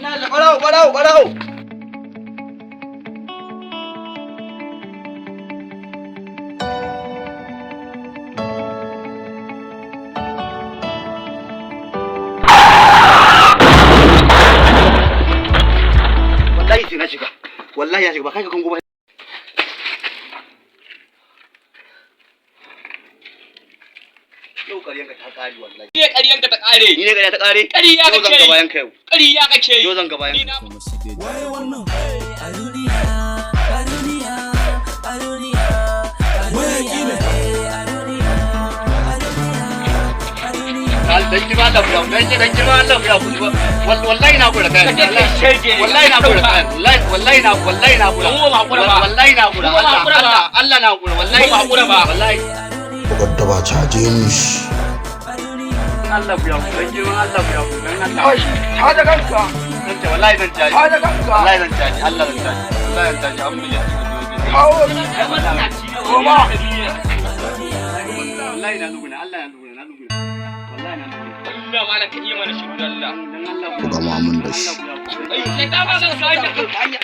Ina barawo, barawo, barawo. Wallahi sai na shiga. Wallahi na shiga, ba kai ka kango ba. Yau ƙaryanka ta ƙare wallahi. Ne ƙaryanka ta ƙare. Ni ne ƙarya ta ƙare? Ƙarya Yau zan kake ga yi. bayan ka yau. Ƙarya kake yi. Yau zan ga bayan Ni ka. na Waye wannan? A duniya, a duniya, a duniya, a Waye duniya, kila? a duniya, a duniya, a duniya. Dan girma Allah ku, dan girma Allah ku, wallahi na gura kayan. Kaje kai shege ne. Wallahi na gura kayan. Wallahi, wallahi na, wallahi na gura. Mu ba mu hakura ba. Wallahi na gura. Mu ba mu Allah, hakura ba. Allah, Allah na gura. Wallahi Mu ba mu hakura ba. Wallahi. Wadda ba caje mishi. Allah ku, dan girman Allah ku, dan Allah. Ta da kanka. Zan ce wallahi zan caji. Ta da kanka. Wallahi zan caji. Allah zan caji. Wallahi zan caji. An buge. Kawo. Koma. Wallahi na luguna. Allah na luguna. Na luguna. Wallahi na luguna. Allah malam ka iya mana shiru da Allah. Dan Allah Ku gama mun da shi. Ai, sai ta ba ka hanya.